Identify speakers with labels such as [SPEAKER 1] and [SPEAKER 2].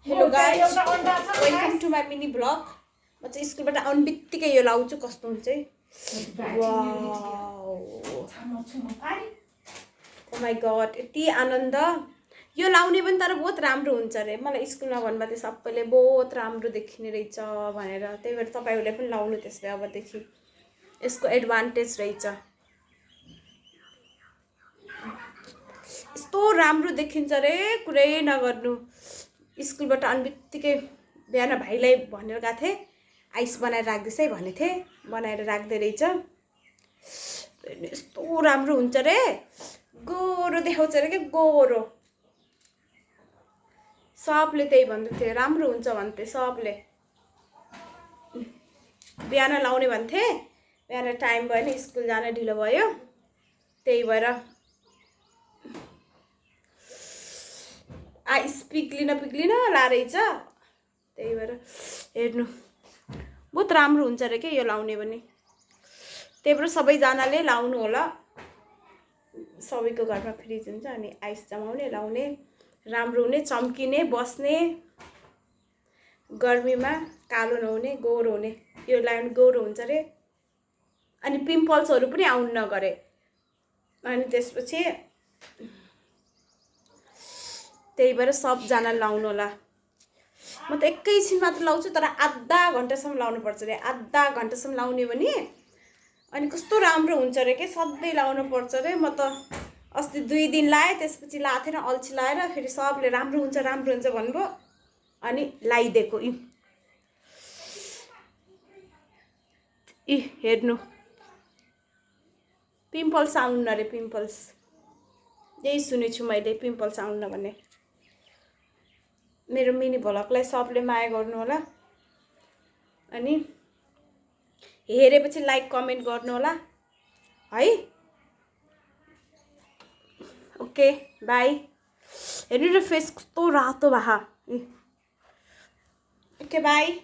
[SPEAKER 1] Hello guys, welcome to my mini vlog. म चाहिँ स्कुलबाट आउने बित्तिकै यो लाउँछु, कस्तो हुन्छ है। ओ माई गड, यति आनन्द। यो लाउने पनि तर बहुत राम्रो हुन्छ अरे। मलाई स्कुलमा भन्नुभएको थियो सबैले, बहुत राम्रो देखिने रहेछ भनेर। त्यही भएर तपाईँहरूले पनि लाउनु त्यसले अबदेखि। यसको एडभान्टेज रहेछ, यस्तो राम्रो देखिन्छ रे, कुरै नगर्नु। स्कुलबाट आउने बित्तिकै बिहान भाइलाई भनेर गएको थिएँ, आइस बनाएर राखिदिस् है भनेको थिएँ, बनाएर राख्दै रहेछ। यस्तो राम्रो हुन्छ रे, गोरो देखाउँछ अरे क्या, गोरो। सबले त्यही भन्दै थियो, राम्रो हुन्छ भन्थे सबले। बिहान लाउने भन्थे, बिहान टाइम भएन, स्कुल जान ढिलो भयो, त्यही भएर आइस पिग्लिन ला रहेछ। त्यही भएर हेर्नु, बहुत राम्रो हुन्छ अरे क्या यो लाउने पनि। त्यही भएर सबैजनाले लाउनु होला। सबैको घरमा फ्रिज हुन्छ, अनि आइस जमाउने लाउने, राम्रो हुने, चम्किने, बस्ने, गर्मीमा कालो नहुने, गोरो हुने। यो लाउने गोरो हुन्छ अरे, अनि पिम्पल्सहरू पनि आउनु नगरे। अनि त्यसपछि त्यही भएर सबजनाले लाउनु होला। म त एकैछिन मात्र लाउँछु, तर आधा घन्टासम्म लाउनु पर्छ अरे। आधा घन्टासम्म लाउने भने अनि कस्तो राम्रो हुन्छ अरे के, सधैँ लाउनु पर्छ अरे। म त अस्ति 2 दिन लाएँ, त्यसपछि लाएको थिएन, अल्छी लाएर फेरि सबले राम्रो हुन्छ भन्नुभयो, अनि लाइदिएको। हेर्नु, पिम्पल्स आउनु अरे, पिम्पल्स। यही सुनेको छु मैले, पिम्पल्स आउनु भन्ने। मेरो मिनी भ्लगलाई सबले माया गर्नु होला, अनि हेरेपछि लाइक कमेन्ट गर्नु होला है। Okay, by. हेर्नु न फेस कस्तो रातो भा। Okay, by.